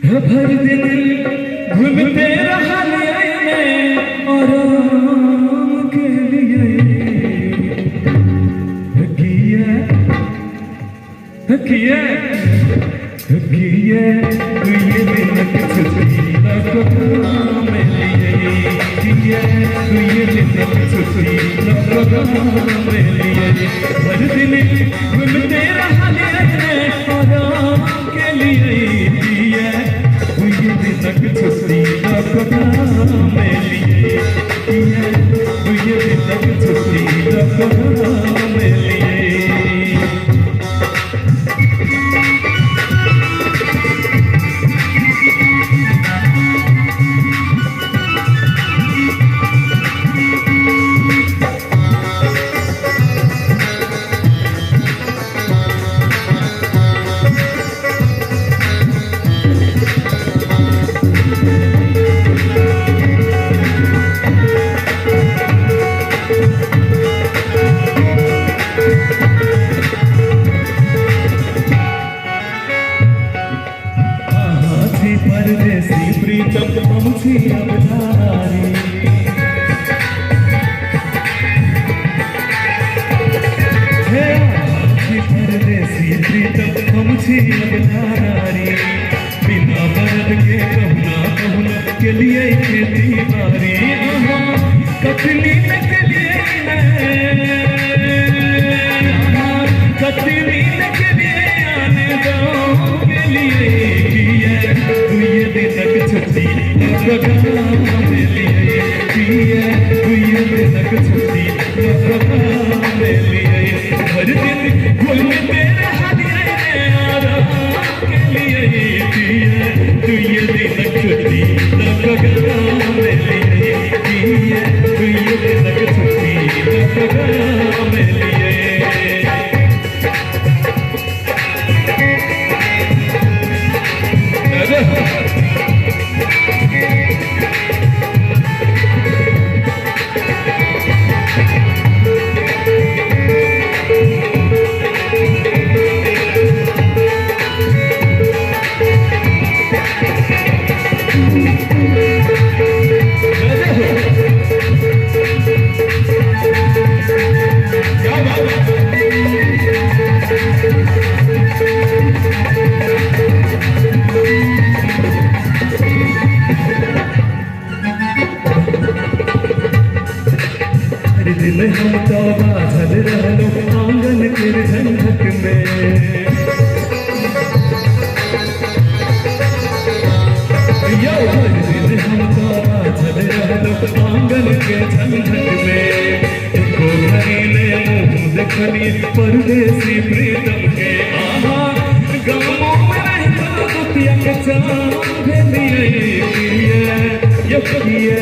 भरि दिन घूमते रहलियै ने आराम के लिए, किया किया किया दुइये दिनक छुट्टी लऽ कऽ गाम एलियै, किया दुइये दिनक छुट्टी लऽ कऽ गाम एलियै। भरि दिन घूमते रहलियै ने आराम के लिए, किया दुइये दिनक छुट्टी लऽ कऽ गाम एलियै, किया दुइये दिनक छुट्टी लऽ कऽ गाम एलियै। अहाँ छी परदेसी प्रीतम, हम छी अवधारी। हे अहाँ छी परदेसी प्रीतम, हम छी अवधारी। बिना मरद के कहुना कहुना के लिए खेती बारी। अहाँ कखनी न केलियै ने, अहाँ कखनी न केलियै आने गाँव गेलियै, किया दुइये दिनक छुट्टी लऽ कऽ गाम एलियै, किया दुइये दिनक छुट्टी लऽ कऽ गाम एलियै। भरि दिन घूमते रहलियै ने आराम के लिए, किया दुइये दिनक छुट्टी लऽ कऽ गाम एलियै, किया दुइये दिनक छुट्टी लऽ कऽ गाम एलियै। अरे अरे हो, क्या बात है। हर दिन हम तो बाझल रहलहुँ आंगन केर झंझट में। यौ हर दिन हम तो बाझल रहलहुँ आंगन के झंझट में। एको घड़ी ने मुँह देखलियै परदेसी प्रीतम के। आहा गामो में रहितो दुतिया के चाम भेलियै, किया यौ किया